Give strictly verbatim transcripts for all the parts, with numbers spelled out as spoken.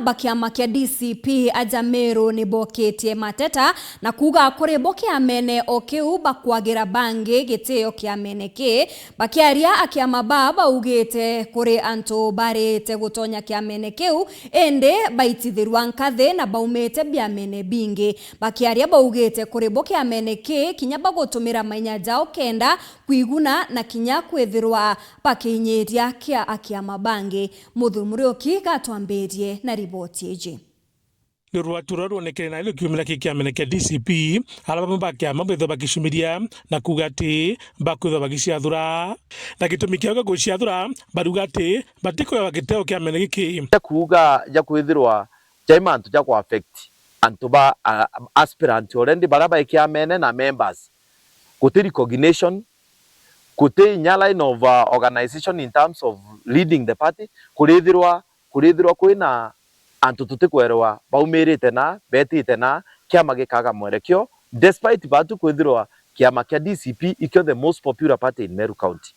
Ba kiama kia D C P aja Meru ni bokitie mateta na kuuga kuri bo kiamene o kiu bakwagira bangi gitio kiamene ki. Bakiaria, akiama ba baugite kuri antu barite gutonya kiamene kiu, indi baitithirwa nkathi na baumite biamene bingi. Bakiaria, baugite kuri bo kiamene ki kinya bagutumira mainya jao kenda kwiguna na kinya kwithirwa bakiinyiria kia akiama bangi. Muthuri Muriuki gatwambirie na riboti iji. Ni rwatu ruria rwonekere nai rukiumira ki kiamene kia D C P, aria bamwe ba kiama bethirwa bagicumiria na kuuga ati bakwithirwa bagiciathura. Na gitumi kiao gia guciathura, bariuga ati batikwega giteo kiamene giki. Ja kuuga ja kwithirwa jai mantu ja ku affect antu ba, a, aspirant already baria bai kiamene na members. Guti recognition, guti inya line of, uh, organization in terms of leading the party, kurithirwa kurithirwa kwina antu tutikwerwa baumirite na betite na kiama gikaga mwerekio, despite batu kwithirwa kiama kia D C P ikio the most popular party in Meru County.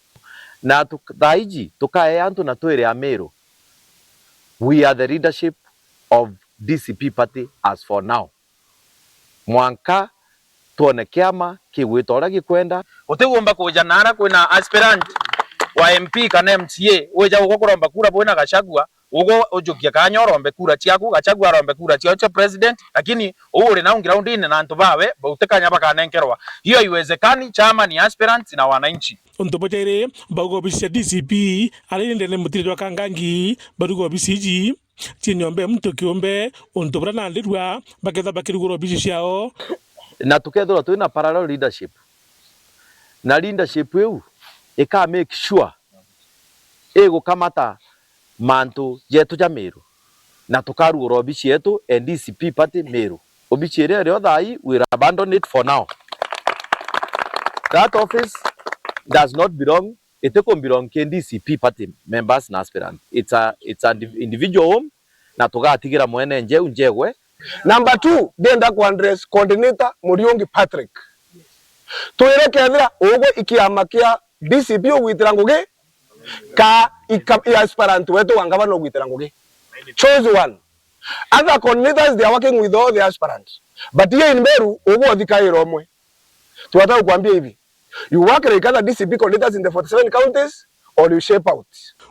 Na tu-, thaa iji tukae antu na twire Amiru, we are the leadership of D C P party as for now. Mwanka twone kiama kigwita uria gikwenda. Utigumba kuja nara kwina aspirant wa M P kana M C A, wija ugo kuromba kura bwina Gachagua, ugo ujukie kanya urombe kura ciaku, Gachagua arombe kura ciao cia president, lakini uu uri nau ground-ini na antu bawe bauti kanya bakanenkerwa. Hiyo haiwezekani, chama ni aspirants na wananchi. Untu bujairi, bauga obisi cia D C P, aria iri ndene mutiri jwa Kangangi, baruga obisi iji, Cinyombe muntu kiumbe, untu buria nandi rua bakethirwa bakirugura obici ciao. Na tukethirwa twina parallel leadership. Na leadership iu ika make sure igukamata mantu jetu ja Meru. Na tukarugura obici yetu N D C P party Meru. Obici iria irio thaa ii, we'll abandon it for now. That office does not belong Itiku belong ki D C P party members na aspirant. It's a, it's an individual home, na tugatigira mwene njeu njegwe. Number two, ndienda ku address coordinator Muriungi Patrick. Twire kethira ugwe i kiama kia D C P ugwitira ngugi, ka i ka-, i aspirant wetu wa ngavana ugwitira ngugi. Choose one. Other coordinators, they are working with all the aspirants. But here in Meru, ugwe uthikaira umwe. Twataka kukwambia hivi. You work like other D C P coordinators in the forty-seven counties or you shape out.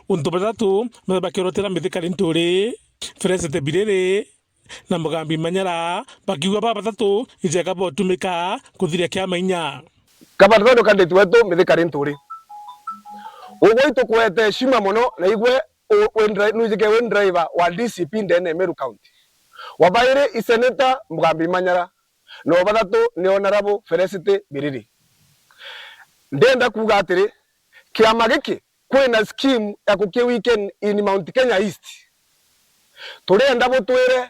Untu bathatu baria bakirotera Mithika Linturi, Felicity Biriri na Mugambi Manyara, bakiuga baba bathatu ijega botumika kuthiria kiama inya. Kaba bathatu candidate wetu Mithika Linturi. Ugwe itukwete heshima mono na igwe u-, wi ndri-, nwijike wi driver wa D C P ndene ya Meru County. Wa bairi i Senator Mugambi Manyara. Na wa bathatu ni Honourable Felicity Biriri. Ndienda kuuga atiri, kiama giki kwina scheme ya kuki weekend in Mount Kenya East. Turienda butwire,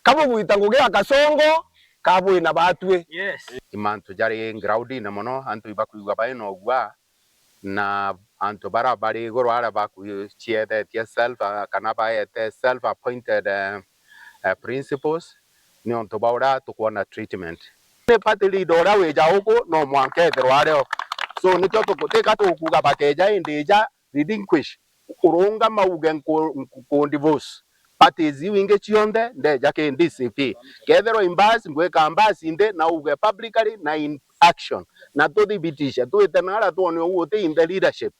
ka bugwita ngugi ya Kasongo, ka bwina batwi? Yes. I mantu jari ground-ini mono, antu ibakwigua baina ugua, na antu bara bari iguru aria bakwiciethetie self, ah, kana baete self appointed, eh, eh, principals, ni untu bwa uria tukwona treatment. Ni party leader uria wija uku no mwanka ethirwa ario. So nikio tuku-, tika tukuuga bakeja indi ija relinquish, urungama uge nku-, nku-, nku divorce parties iu ingi cionthe ndeja ki D C P. Kethirwa imbasi, ngwika mbasi nthi na uge publicly na in action. Na tuthibitishe, twite naria twone uu uti in the leadership,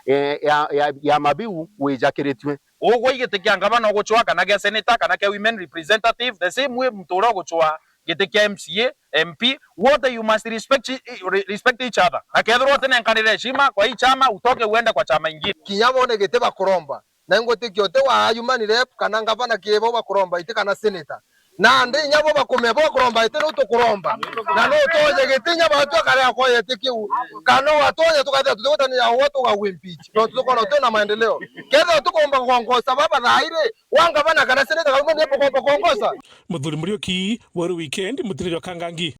eh, ya, ya, ya mabiu wijakiritue. Ugwe i giti kia ngavana ugucwa, kana kia senator, kana kia women representative, the same way muntu uria ugucwa giti kia M C A, M P, wote you must respect, re-, respect each other. Na kethirwa utinenkanire heshima kwa hii chama, utoke uende kwa chama ingine. Kinya bone giti bakuromba. Na ingutikia uti wa human rep kana ngavana kibo bakuromba iti kana senator. Nandi inya bo bakume bo bakuromba iti nu tukuromba. Na nu utonye giti inya batwi akare akoye iti kiu. Kana watonye tukathira tutigutania uwe tugagwe impeach. No tukona uti na maendeleo. Kethira tukomba kugongosa baba thairi, wa ngavana kana senator kana ni bukomba kuongoza. Muthuri Muriuki, Weru Weekend, Mutiri jwa Kangangi.